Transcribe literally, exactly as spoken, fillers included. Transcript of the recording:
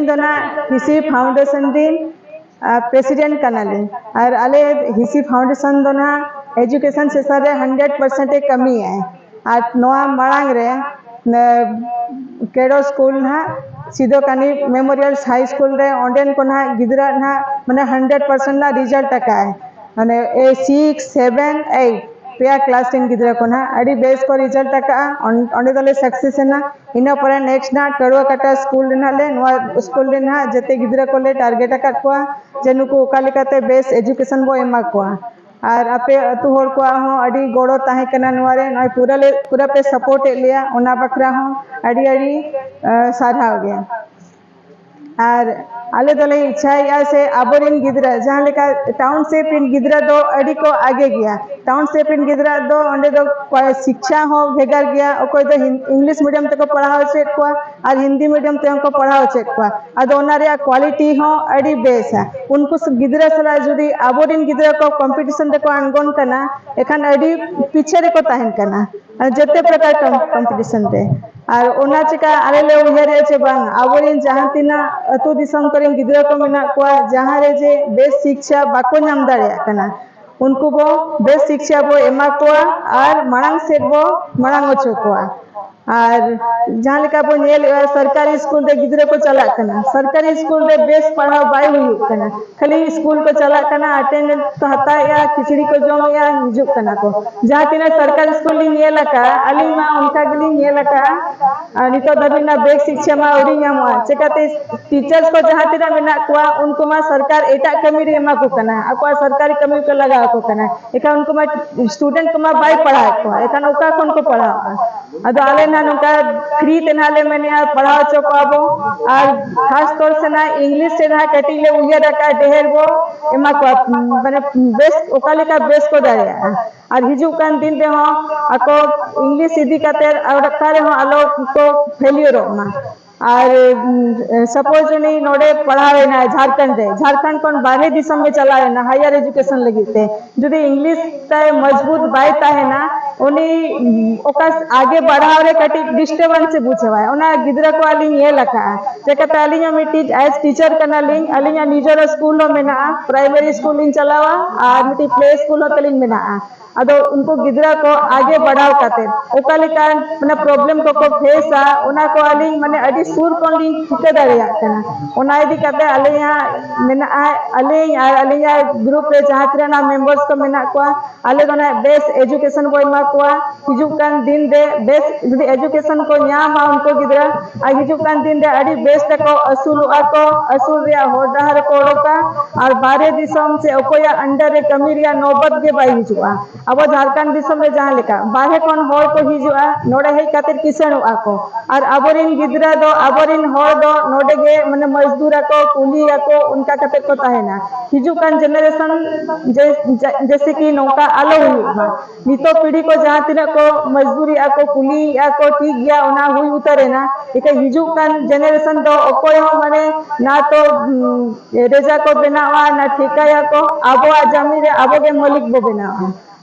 ᱫᱚ ᱱᱟᱜ ᱦᱤᱥᱤ ᱯᱷᱟᱣᱩᱱᱰᱮᱥᱚᱱ ᱨᱤᱱ ᱯᱨᱮᱥᱤᱰᱮᱱᱴ ᱠᱟᱱᱟᱞᱤᱧ᱾ ᱟᱨ ᱟᱞᱮ ᱦᱤᱥᱤ ᱯᱷᱟᱣᱩᱱᱰᱮᱥᱚᱱ ᱫᱚ ᱱᱟᱜ ᱮᱡᱩᱠᱮᱥᱚᱱ ᱥᱮᱠᱴᱚᱨ ᱨᱮ ᱦᱟᱱᱰᱨᱮᱰ ᱯᱟᱨᱥᱮᱱᱴ ᱮ ᱠᱟᱹᱢᱤᱭᱮᱫᱼᱟᱭ᱾ ᱟᱨ ᱱᱚᱣᱟ ᱢᱟᱲᱟᱝ ᱨᱮ ᱠᱮᱰᱳ ᱥᱠᱩᱞ ᱱᱟᱦᱟᱜ, ᱥᱤᱫᱩ ᱠᱟᱹᱱᱦᱩ ᱢᱮᱢᱳᱨᱤᱭᱟᱞ ᱦᱟᱭ ᱥᱠᱩᱞ ᱨᱮ, ᱚᱸᱰᱮᱱ ᱠᱚ ᱱᱟᱦᱟᱜ ᱜᱤᱫᱽᱨᱟᱹ ᱱᱟᱦᱟᱜ ᱢᱟᱱᱮ ᱦᱟᱱᱰᱨᱮᱰ ᱯᱟᱨᱥᱮᱱᱴ ᱱᱟᱜ ᱨᱤᱡᱟᱞᱴ ᱟᱠᱟᱫᱼᱟᱭ᱾ ᱢᱟᱱᱮ ᱮ ᱥᱤᱠᱥ, ᱥᱮᱵᱷᱮᱱ, ᱮᱭᱤᱴ, ᱯᱮᱭᱟ ᱠᱞᱟᱥ ᱨᱮᱱ ᱜᱤᱫᱽᱨᱟᱹ ᱠᱚ ᱱᱟᱦᱟᱜ ᱟᱹᱰᱤ ᱵᱮᱥ ᱠᱚ ᱨᱤᱡᱟᱞᱴ ᱟᱠᱟᱫᱼᱟ᱾ ᱚᱸᱰᱮ ᱫᱚᱞᱮ ᱥᱟᱠᱥᱮᱥ ᱮᱱᱟ᱾ ᱤᱱᱟᱹ ᱯᱚᱨᱮ ᱱᱮᱠᱥᱴ ᱱᱟᱦᱟᱜ ᱴᱟᱹᱲᱩᱣᱟᱹ ᱠᱟᱴᱟ ᱥᱠᱩᱞ ᱨᱮ ᱱᱟᱦᱟᱜ ᱞᱮ, ᱱᱚᱣᱟ ᱥᱠᱩᱞ ᱨᱮ ᱱᱟᱦᱟᱜ ᱡᱮᱛᱮ ᱜᱤᱫᱽᱨᱟᱹ ᱠᱚᱞᱮ ᱴᱟᱨᱜᱮᱴ ᱟᱠᱟᱫ ᱠᱚᱣᱟ ᱡᱮ ᱱᱩᱠᱩ ᱚᱠᱟ ᱞᱮᱠᱟᱛᱮ ᱵᱮᱥ ᱮᱡᱩᱠᱮᱥᱚᱱ ᱵᱚ ᱮᱢᱟ ᱠᱚᱣᱟ᱾ ᱟᱨ ᱟᱯᱮ ᱟᱹᱛᱩ ᱦᱚᱲ ᱠᱚᱣᱟᱜ ᱦᱚᱸ ᱟᱹᱰᱤ ᱜᱚᱲᱚ ᱛᱟᱦᱮᱸ ᱠᱟᱱᱟ ᱱᱚᱣᱟ ᱨᱮ, ᱱᱚᱜᱼᱚᱭ ᱯᱩᱨᱟᱹ ᱞᱮ, ᱯᱩᱨᱟᱹ ᱯᱮ ᱥᱟᱯᱳᱨᱴ ᱮᱫ ᱞᱮᱭᱟ, ᱚᱱᱟ ᱵᱟᱠᱷᱨᱟ ᱦᱚᱸ ᱟᱹᱰᱤ ᱟᱹᱰᱤ ᱥᱟᱨᱦᱟᱣ ᱜᱮ᱾ ᱟᱨ ᱟᱞᱮ ᱫᱚᱞᱮ ᱤᱪᱪᱷᱟᱹᱭᱮᱫᱼᱟ ᱥᱮ ᱟᱵᱚᱨᱮᱱ ᱜᱤᱫᱽᱨᱟᱹ ᱡᱟᱦᱟᱸ ᱞᱮᱠᱟ ᱴᱟᱣᱩᱱᱥᱤᱯ ᱨᱮᱱ ᱜᱤᱫᱽᱨᱟᱹ ᱫᱚ ᱟᱹᱰᱤ ᱠᱚ ᱟᱜᱮ ᱜᱮᱭᱟ᱾ ᱴᱟᱣᱩᱱᱥᱤᱯ ᱨᱮᱱ ᱜᱤᱫᱽᱨᱟᱹ ᱫᱚ ᱚᱸᱰᱮ ᱫᱚ ᱥᱤᱠᱪᱷᱟ ᱦᱚᱸ ᱵᱷᱮᱜᱟᱨ ᱜᱮᱭᱟ᱾ ᱚᱠᱚᱭ ᱫᱚ ᱤᱝᱞᱤᱥ ᱢᱤᱰᱤᱭᱟᱢ ᱛᱮᱠᱚ ᱯᱟᱲᱦᱟᱣ ᱦᱚᱪᱚᱭᱮᱫ ᱠᱚᱣᱟ ᱟᱨ ᱦᱤᱱᱫᱤ ᱢᱤᱰᱤᱭᱟᱢ ᱛᱮᱦᱚᱸ ᱠᱚ ᱯᱟᱲᱦᱟᱣ ᱦᱚᱪᱚᱭᱮᱫ ᱠᱚᱣᱟ᱾ ᱟᱫᱚ ᱚᱱᱟ ᱨᱮᱭᱟᱜ ᱠᱣᱟᱞᱤᱴᱤ ᱦᱚᱸ ᱟᱹᱰᱤ ᱵᱮᱥᱟ᱾ ᱩᱱᱠᱩ ᱜᱤᱫᱽᱨᱟᱹ ᱥᱟᱞᱟᱜ ᱡᱩᱫᱤ ᱟᱵᱚᱨᱮᱱ ᱜᱤᱫᱽᱨᱟᱹ ᱠᱚ ᱠᱚᱢᱯᱤᱴᱤᱥᱚᱱ ᱨᱮᱠᱚ ᱟᱬᱜᱚᱱ ᱠᱟᱱᱟ, ᱮᱱᱠᱷᱟᱱ ᱟᱹᱰᱤ ᱯᱤᱪᱷᱮ ᱨᱮᱠᱚ ᱛᱟᱦᱮᱱ ᱠᱟᱱᱟ᱾ ᱡᱚᱛᱚ ᱯᱨᱚᱠᱟᱨ ᱠᱚᱢᱯᱤᱴᱤᱥᱚᱱ ᱨᱮ᱾ ᱟᱨ ᱚᱱᱟ ᱪᱤᱠᱟ ᱟᱞᱮ ᱞᱮ ᱩᱭᱦᱟᱹᱨᱮᱫᱼᱟ ᱡᱮ ᱵᱟᱝ, ᱟᱵᱚᱨᱮᱱ ᱡᱟᱦᱟᱸ ᱛᱤᱱᱟᱹᱜ ᱟᱹᱛᱩ ᱫᱤᱥᱚᱢ ᱠᱚᱨᱮᱱ ᱜᱤᱫᱽᱨᱟᱹ ᱠᱚ ᱢᱮᱱᱟᱜ ᱠᱚᱣᱟ, ᱡᱟᱦᱟᱸ ᱨᱮ ᱡᱮ ᱵᱮᱥ ᱥᱤᱠᱪᱷᱟ ᱵᱟᱠᱚ ᱧᱟᱢ ᱫᱟᱲᱮᱭᱟᱜ ᱠᱟᱱᱟ, ᱩᱱᱠᱩ ᱵᱚ ᱵᱮᱥ ᱥᱤᱠᱪᱷᱟ ᱵᱚ ᱮᱢᱟ ᱠᱚᱣᱟ ᱟᱨ ᱢᱟᱲᱟᱝ ᱥᱮᱫ ᱵᱚ ᱢᱟᱲᱟᱝ ᱦᱚᱪᱚ ᱠᱚᱣᱟ᱾ ᱟᱨ ᱡᱟᱦᱟᱸ ᱞᱮᱠᱟ ᱵᱚ ᱧᱮᱞᱮᱫᱼᱟ, ᱥᱚᱨᱠᱟᱨᱤ ᱥᱠᱩᱞ ᱨᱮ ᱜᱤᱫᱽᱨᱟᱹ ᱠᱚ ᱪᱟᱞᱟᱜ ᱠᱟᱱᱟ, ᱥᱚᱨᱠᱟᱨᱤ ᱥᱠᱩᱞ ᱨᱮ ᱵᱮᱥ ᱯᱟᱲᱦᱟᱣ ᱵᱟᱭ ᱦᱩᱭᱩᱜ ᱠᱟᱱᱟ, ᱠᱷᱟᱹᱞᱤ ᱥᱠᱩᱞ ᱠᱚ ᱪᱟᱞᱟᱜ ᱠᱟᱱᱟ, ᱟᱴᱮᱱᱰᱮᱱᱥ ᱠᱚ ᱦᱟᱛᱟᱣᱮᱫᱼᱟ, ᱠᱷᱤᱪᱲᱤ ᱠᱚ ᱡᱚᱢᱮᱫᱼᱟ, ᱦᱤᱡᱩᱜ ᱠᱟᱱᱟ ᱠᱚ᱾ ᱡᱟᱦᱟᱸ ᱛᱤᱱᱟᱹᱜ ᱥᱚᱨᱠᱟᱨᱤ ᱥᱠᱩᱞ ᱞᱤᱧ ᱧᱮᱞ ᱟᱠᱟᱫᱼᱟ, ᱟᱹᱞᱤᱧ ᱢᱟ ᱚᱱᱠᱟ ᱜᱮᱞᱤᱧ ᱧᱮᱞ ᱟᱠᱟᱫᱼᱟ᱾ ᱟᱨ ᱱᱤᱛᱚᱜ ᱫᱷᱟᱹᱵᱤᱡ ᱢᱟ ᱵᱮᱥ ᱥᱤᱠᱪᱷᱟ ᱢᱟ ᱟᱹᱣᱨᱤ ᱧᱟᱢᱚᱜᱼᱟ᱾ ᱪᱮᱠᱟᱛᱮ ᱴᱤᱪᱟᱨᱥ ᱠᱚ ᱡᱟᱦᱟᱸ ᱛᱤᱱᱟᱹᱜ ᱢᱮᱱᱟᱜ ᱠᱚᱣᱟ, ᱩᱱᱠᱩ ᱢᱟ ᱥᱚᱨᱠᱟᱨ ᱮᱴᱟᱜ ᱠᱟᱹᱢᱤ ᱨᱮ ᱮᱢᱟ ᱠᱚ ᱠᱟᱱᱟ, ᱟᱠᱚᱣᱟᱜ ᱥᱚᱨᱠᱟᱨᱤ ᱠᱟᱹᱢᱤ ᱠᱚ ᱞᱟᱜᱟᱣ ᱟᱠᱚ ᱠᱟᱱᱟ᱾ ᱮᱱᱠᱷᱟᱱ ᱩᱱᱠᱩ ᱢᱟ ᱥᱴᱩᱰᱮᱱᱴ ᱠᱚᱢᱟ ᱵᱟᱭ ᱯᱟᱲᱦᱟᱣᱮᱫ ᱠᱚᱣᱟ, ᱮᱱᱠᱷᱟᱱ ᱚᱠᱟ ᱠᱷᱚᱱ ᱠᱚ ᱯᱟᱲᱦᱟᱣᱟ? ᱟᱫᱚ ᱟᱞᱮ ᱱᱟᱦᱟᱜ ᱱᱚᱝᱠᱟ ᱯᱷᱨᱤ ᱛᱮ ᱱᱟᱦᱟᱜ ᱞᱮ ᱢᱮᱱᱮᱫᱼᱟ, ᱯᱟᱲᱦᱟᱣ ᱦᱚᱪᱚ ᱠᱚᱣᱟ ᱵᱚ᱾ ᱟᱨ ᱠᱷᱟᱥ ᱛᱚᱨ ᱥᱮ ᱱᱟᱦᱟᱜ ᱤᱝᱞᱤᱥ ᱨᱮ ᱱᱟᱦᱟᱜ ᱠᱟᱹᱴᱤᱡ ᱞᱮ ᱩᱭᱦᱟᱹᱨ ᱟᱠᱟᱫᱼᱟ, ᱰᱷᱮᱨ ᱵᱚ ᱮᱢᱟ ᱠᱚᱣᱟ, ᱢᱟᱱᱮ ᱵᱮᱥ, ᱚᱠᱟ ᱞᱮᱠᱟ ᱵᱮᱥ ᱠᱚ ᱫᱟᱲᱮᱭᱟᱜᱼᱟ᱾ ᱟᱨ ᱦᱤᱡᱩᱜ ᱠᱟᱱ ᱫᱤᱱ ᱨᱮᱦᱚᱸ ᱟᱠᱚ ᱤᱝᱞᱤᱥ ᱤᱫᱤ ᱠᱟᱛᱮ ᱟᱨ ᱚᱠᱟ ᱨᱮᱦᱚᱸ ᱟᱞᱚ ᱠᱚ ᱯᱷᱮᱞᱤᱭᱚᱨᱚᱜ ᱢᱟ᱾ ᱟᱨ ᱥᱟᱯᱳᱡ ᱩᱱᱤ ᱱᱚᱰᱮ ᱯᱟᱲᱦᱟᱣ ᱮᱱᱟ ᱡᱷᱟᱲᱠᱷᱚᱸᱰ ᱨᱮ, ᱡᱷᱟᱲᱠᱷᱚᱸᱰ ᱠᱷᱚᱱ ᱵᱟᱨᱦᱮ ᱫᱤᱥᱚᱢ ᱮ ᱪᱟᱞᱟᱣ ᱮᱱᱟ ᱦᱟᱭᱟᱨ ᱮᱡᱩᱠᱮᱥᱚᱱ ᱞᱟᱹᱜᱤᱫ ᱛᱮ, ᱡᱩᱫᱤ ᱤᱝᱞᱤᱥ ᱛᱟᱭ ᱢᱚᱡᱽᱵᱩᱛ ᱵᱟᱭ ᱛᱟᱦᱮᱱᱟ, ᱩᱱᱤ ᱚᱠᱟ ᱟᱜᱮ ᱵᱟᱲᱦᱟᱣ ᱨᱮ ᱠᱟᱹᱴᱤᱡ ᱰᱤᱥᱴᱟᱨᱵᱮᱱᱥ ᱮ ᱵᱩᱡᱷᱟᱹᱣᱟ, ᱚᱱᱟ ᱜᱤᱫᱽᱨᱟᱹ ᱠᱚ ᱟᱹᱞᱤᱧ ᱧᱮᱞ ᱟᱠᱟᱫᱼᱟ᱾ ᱪᱮᱠᱟᱛᱮ ᱟᱹᱞᱤᱧ ᱦᱚᱸ ᱢᱤᱫᱴᱤᱡ ᱟᱭ ᱮᱥ ᱴᱤᱪᱟᱨ ᱠᱟᱱᱟᱞᱤᱧ, ᱟᱹᱞᱤᱧᱟᱜ ᱱᱤᱡᱮᱨᱟᱜ ᱥᱠᱩᱞ ᱦᱚᱸ ᱢᱮᱱᱟᱜᱼᱟ, ᱯᱨᱟᱭᱢᱟᱨᱤ ᱥᱠᱩᱞ ᱞᱤᱧ ᱪᱟᱞᱟᱣᱟ ᱟᱨ ᱢᱤᱫᱴᱤᱡ ᱯᱞᱮ ᱥᱠᱩᱞ ᱦᱚᱸ ᱛᱟᱹᱞᱤᱧ ᱢᱮᱱᱟᱜᱼᱟ᱾ ᱟᱫᱚ ᱩᱱᱠᱩ ᱜᱤᱫᱽᱨᱟᱹ ᱠᱚ ᱟᱜᱮ ᱵᱟᱲᱦᱟᱣ ᱠᱟᱛᱮ ᱚᱠᱟ ᱞᱮᱠᱟᱱ ᱢᱟᱱᱮ ᱯᱨᱚᱵᱞᱮᱢ ᱠᱚᱠᱚ ᱯᱷᱮᱥᱟ, ᱚᱱᱟ ᱠᱚ ᱟᱹᱞᱤᱧ ᱢᱟᱱᱮ ᱟᱹᱰᱤ ᱥᱩᱨ ᱠᱷᱚᱱ ᱞᱤᱧ ᱴᱷᱤᱠᱟᱹ ᱫᱟᱲᱮᱭᱟᱜ ᱠᱟᱱᱟ᱾ ᱚᱱᱟ ᱤᱫᱤ ᱠᱟᱛᱮ ᱟᱹᱞᱤᱧᱟᱜ ᱢᱮᱱᱟᱜᱼᱟ, ᱟᱹᱞᱤᱧ ᱟᱨ ᱟᱹᱞᱤᱧᱟᱜ ᱜᱨᱩᱯ ᱨᱮ ᱡᱟᱦᱟᱸ ᱛᱤᱱᱟᱹᱜ ᱱᱟᱜ ᱢᱮᱢᱵᱟᱨᱥ ᱠᱚ ᱢᱮᱱᱟᱜ ᱠᱚᱣᱟ, ᱟᱞᱮ ᱫᱚ ᱱᱟᱜ ᱵᱮᱥ ᱮᱡᱩᱠᱮᱥᱚᱱ ᱵᱚ ᱮᱢᱟ ᱠᱚᱣᱟ᱾ ᱦᱤᱡᱩᱜ ᱠᱟᱱ ᱫᱤᱱ ᱨᱮ ᱵᱮᱥ ᱡᱩᱫᱤ ᱮᱡᱩᱠᱮᱥᱚᱱ ᱠᱚ ᱧᱟᱢᱟ ᱩᱱᱠᱩ ᱜᱤᱫᱽᱨᱟᱹ, ᱟᱨ ᱦᱤᱡᱩᱜ ᱠᱟᱱ ᱫᱤᱱ ᱨᱮ ᱟᱹᱰᱤ ᱵᱮᱥ ᱛᱮᱠᱚ ᱟᱹᱥᱩᱞᱚᱜᱼᱟ ᱠᱚ, ᱟᱹᱥᱩᱞ ᱨᱮᱭᱟᱜ ᱦᱚᱨ ᱰᱟᱦᱟᱨ ᱨᱮᱠᱚ ᱚᱰᱚᱠᱟ᱾ ᱟᱨ ᱵᱟᱦᱨᱮ ᱫᱤᱥᱚᱢ ᱥᱮ ᱚᱠᱚᱭᱟᱜ ᱟᱱᱰᱟᱨ ᱨᱮ ᱠᱟᱹᱢᱤ ᱨᱮᱭᱟᱜ ᱱᱚᱵᱚᱛ ᱜᱮ ᱵᱟᱭ ᱦᱤᱡᱩᱜᱼᱟ᱾ ᱟᱵᱚ ᱡᱷᱟᱲᱠᱷᱚᱸᱰ ᱫᱤᱥᱚᱢ ᱨᱮ ᱡᱟᱦᱟᱸ ᱞᱮᱠᱟ ᱵᱟᱦᱨᱮ ᱠᱷᱚᱱ ᱦᱚᱲ ᱠᱚ ᱦᱤᱡᱩᱜᱼᱟ, ᱱᱚᱰᱮ ᱦᱮᱡ ᱠᱟᱛᱮ ᱠᱤᱥᱟᱹᱬᱚᱜᱼᱟ ᱠᱚ, ᱟᱨ ᱟᱵᱚᱨᱮᱱ ᱜᱤᱫᱽᱨᱟᱹ ᱫᱚ, ᱟᱵᱚᱨᱮᱱ ᱦᱚᱲ ᱫᱚ ᱱᱚᱰᱮ ᱜᱮ ᱢᱟᱱᱮ ᱢᱚᱡᱫᱩᱨ ᱟᱠᱚ, ᱠᱩᱞᱤᱭᱟᱠᱚ, ᱚᱱᱠᱟ ᱠᱟᱛᱮ ᱠᱚ ᱛᱟᱦᱮᱱᱟ᱾ ᱦᱤᱡᱩᱜ ᱠᱟᱱ ᱡᱮᱱᱟᱨᱮᱥᱚᱱ ᱡᱮ-, ᱡᱟ-, ᱡᱮᱥᱮ ᱠᱤ ᱱᱚᱝᱠᱟ ᱟᱞᱚ ᱦᱩᱭᱩᱜ ᱢᱟ᱾ ᱱᱤᱛᱚᱜ ᱯᱤᱲᱦᱤ ᱠᱚ ᱡᱟᱦᱟᱸ ᱛᱤᱱᱟᱹᱜ ᱠᱚ ᱢᱚᱡᱫᱩᱨᱤᱜᱼᱟ ᱠᱚ, ᱠᱩᱞᱤᱭᱮᱫᱼᱟ ᱠᱚ, ᱴᱷᱤᱠ ᱜᱮᱭᱟ, ᱚᱱᱟ ᱦᱩᱭ ᱩᱛᱟᱹᱨᱮᱱᱟ᱾ ᱮᱱᱠᱷᱟᱱ ᱦᱤᱡᱩᱜ ᱠᱟᱱ ᱡᱮᱱᱟᱨᱮᱥᱚᱱ ᱫᱚ ᱚᱠᱚᱭ ᱦᱚᱸ ᱢᱟᱱᱮ ᱱᱟ ᱛᱚ, ᱩᱢ, ᱨᱮᱡᱟ ᱠᱚ ᱵᱮᱱᱟᱣᱟ, ᱱᱟ ᱴᱷᱮᱠᱟᱭᱟᱠᱚ, ᱟᱵᱚᱣᱟᱜ ᱡᱟᱹᱢᱤ ᱨᱮ ᱟᱵᱚ ᱜᱮ ᱢᱟᱹᱞᱤᱠ ᱵᱚ ᱵᱮᱱᱟᱣᱟ᱾